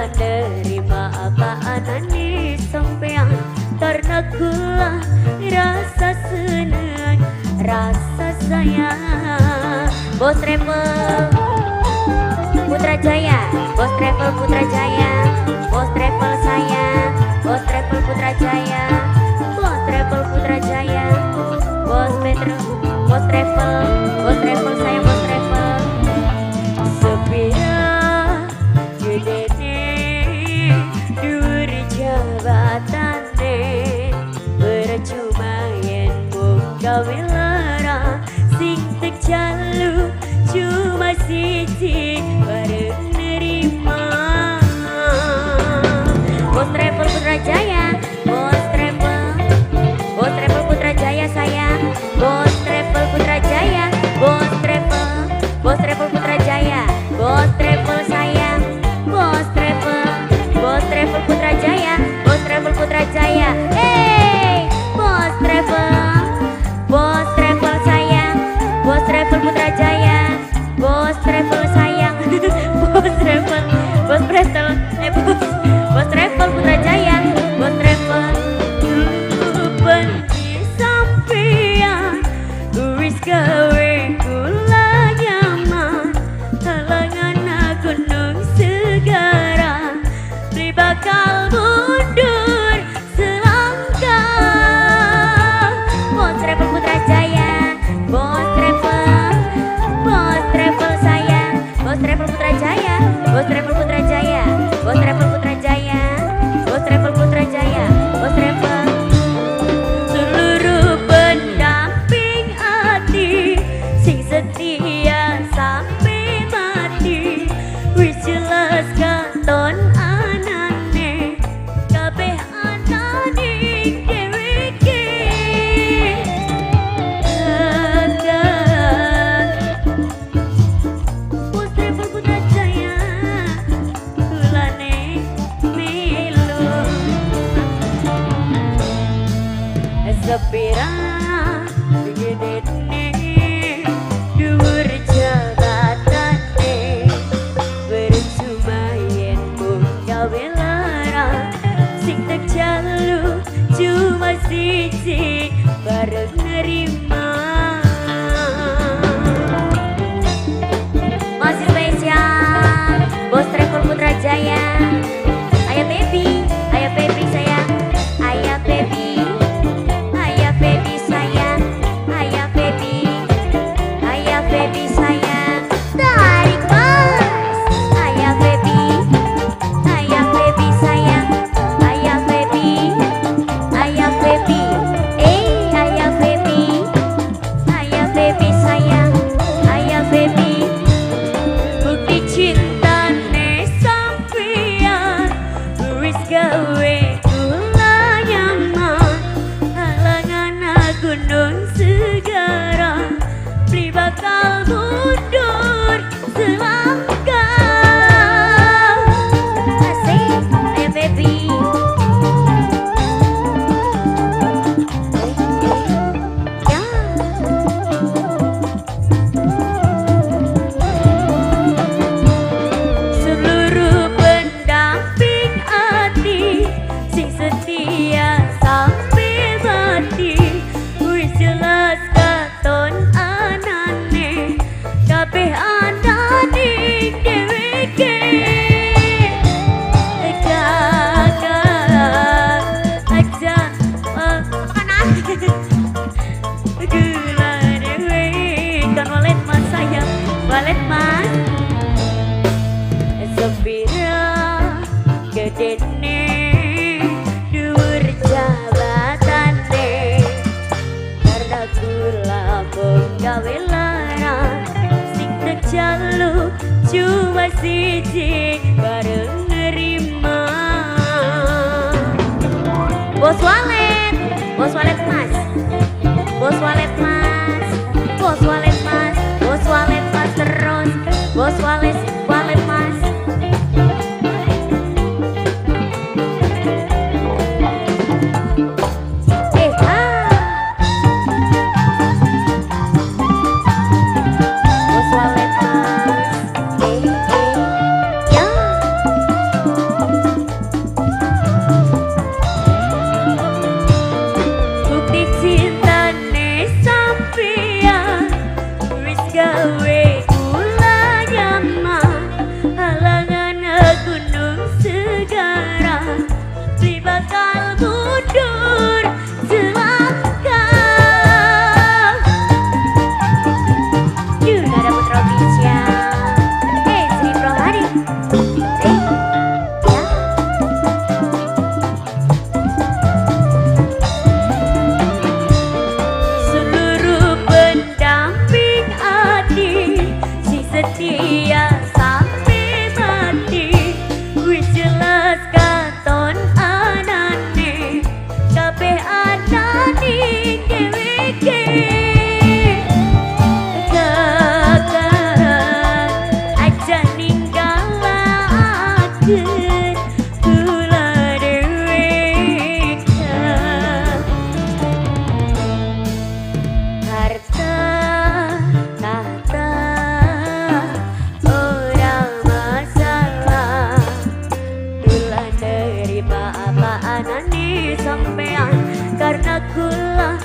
Kula nerima apa anane sampean, karena kula rasa seneng, rasa sayang. Bos Travel Putra Jaya, Bos Travel Putra Jaya, Bos Travel saya, Bos Travel Putra Jaya, Bos Travel Putra Jaya, Bos Petro, Bos Travel, Bos Travel saya, Bos Travel. Sepira gedene dhuwur jabatane, percuma yen mung gawe lara, sing tek jaluk cuma siji bareng nerima. Bos Travel Putra Jaya, Bos Travel, Bos Travel Putra Jaya saya, Bos Travel Putra Jaya, Bos Travel, Bos Travel Putra Jaya, Bos Travel saya, Bos Travel, Bos Travel Putra Jaya, Bos Travel Putra Jaya, hey, Bos Travel, Bos Travel saya, Bos Travel Putra Jaya, Bos Travel sayang, Bos Travel, Bos Travel, eh Bos, Bos Travel Putra Jaya, Bos Travel. Benci sampean wis gawe kula nyaman, halangan gunung segara beli bakal mundur selangkah. Bos Travel Putra Jaya, Bos Travel, Bos Travel saya, Bos Travel Putra Jaya, Bos Travel Putra Jaya, Bos Travel Putra Jaya, Bos Travel Putra Jaya, Bos Travel. Seluruh pendamping hati sing setia sampai mati, wis jelas katon anane kabeh anane dheweke. Kakak Bos Travel Putra Jaya, kulane melu. Sepira gedene dhuwur jabatane, percuma yen mung gawe lara, sing tek jaluk cuma siji bareng nerima. Masih spesial Bos Travel Putra Jaya. Ayah baby, ayah baby saya, ayah baby, ayah baby sayang, ayah baby, ayah baby sayang. Tarik mas, ayah baby, ayah baby sayang, ayah baby, ayah baby, eh ayah baby, ayah baby sayang, ayah baby. Bukti cintane sampean wis gawe kula nyaman, halangan gunung segara beli bakal mundur selangkah. Asik, ayo baby. Eh, eh, ya. Seluruh pendamping hati sing setia sampai mati, wis jelas katon anane kabeh anane dheweke. Kakak aja kanan gula dewe kan walet mas sayang, walet mas. Sepira gedene dhuwur jabatane, karena kula mung gawe lara, sing tek jaluk cuma siji bareng nerima. Bos Walet, Bos Walet mas, Bos Walet mas, Bos Walet mas, Bos Walet mas terus, Bos Walet, Walet mas. Eh ah, Bos Walet mas, eh eh ya. sampean, karena kula